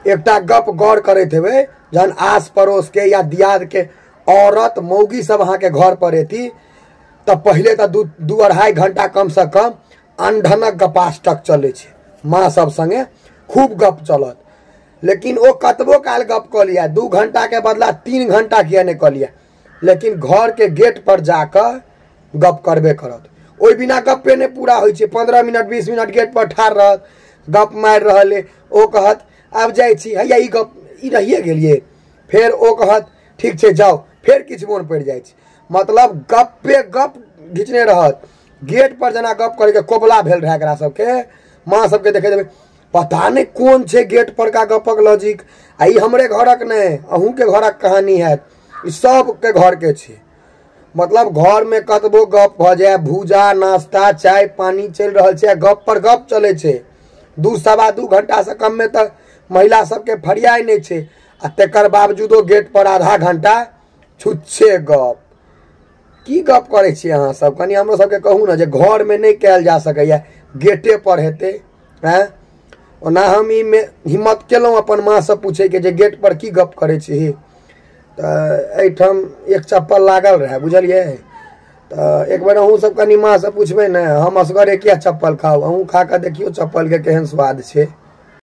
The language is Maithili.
एकटा गप गौर करैत हेबै, जहन आस पड़ोस के या दियाद के औरत मौगी सब अहाँके घर पर एती तऽ पहिले तऽ दू अढ़ाई घंटा कम से कम अनढनक गपाष्टक चलै छै, माँ सब संगे खूब गप चलत। लेकिन ओ कतबो काल गप कऽ लिया, 2 घंटा के बदला 3 घंटा किया नहि कऽ लिया, लेकिन घर के गेट पर जाकऽ गप करबे करत। ओहि बिना गप्पे नहि पूरा होइ छै। 15 मिनट 20 मिनट गेट पर ठाढ़ रहत, गप मारि रहल अइ, ओ कहत आब जाइ छी, हैया ई गप ई रहिए गेलियै, फेर ओ कहत ठीक छै जाउ, फेर किछु मोन पड़ि जाइ छै। मतलब गप्पे गप घिचने रहत। गेट पर जेना गप करैके कोबला भेल रहै एकरा सबके, माँ सबके देखैत हेबै, पता नहि कोन छै गेट पर का गपक लॉजिक। आ ई हमरे घरक नहि, अहूँके घरक कहानी हैत, ई सबके घरके छै। मतलब घरमे कतबो गप भऽ जाय, भूजा नाश्ता चाय पानी चलि रहल छै, गप पर गप चलै छै। 2 सवा 2 घंटासँ कममे तऽ महिला सबके फरियाइ नहि छै, आ तकर बावजूदो गेट पर आधा घंटा छुच्छे गप। की गप करै छियै अहाँ सब? कनि हमरो सबके कहू ने जे घरमे नहि कयल जा सकैया, गेटे पर हेतै। आँय, ओना हम ई हिम्मत केलहुँ अपन माँसँ पूछैके जे गेट पर की गप करै छी, तऽ एहिठाम एक चप्पल लागल रहै, बुझलियै। तऽ एक बेर अहूँ सब कनि माँसँ पुछबै ने, हम असगरे किया चप्पल खाउ, अहूँ खा कऽ देखियौ चप्पलके केहन स्वाद छै।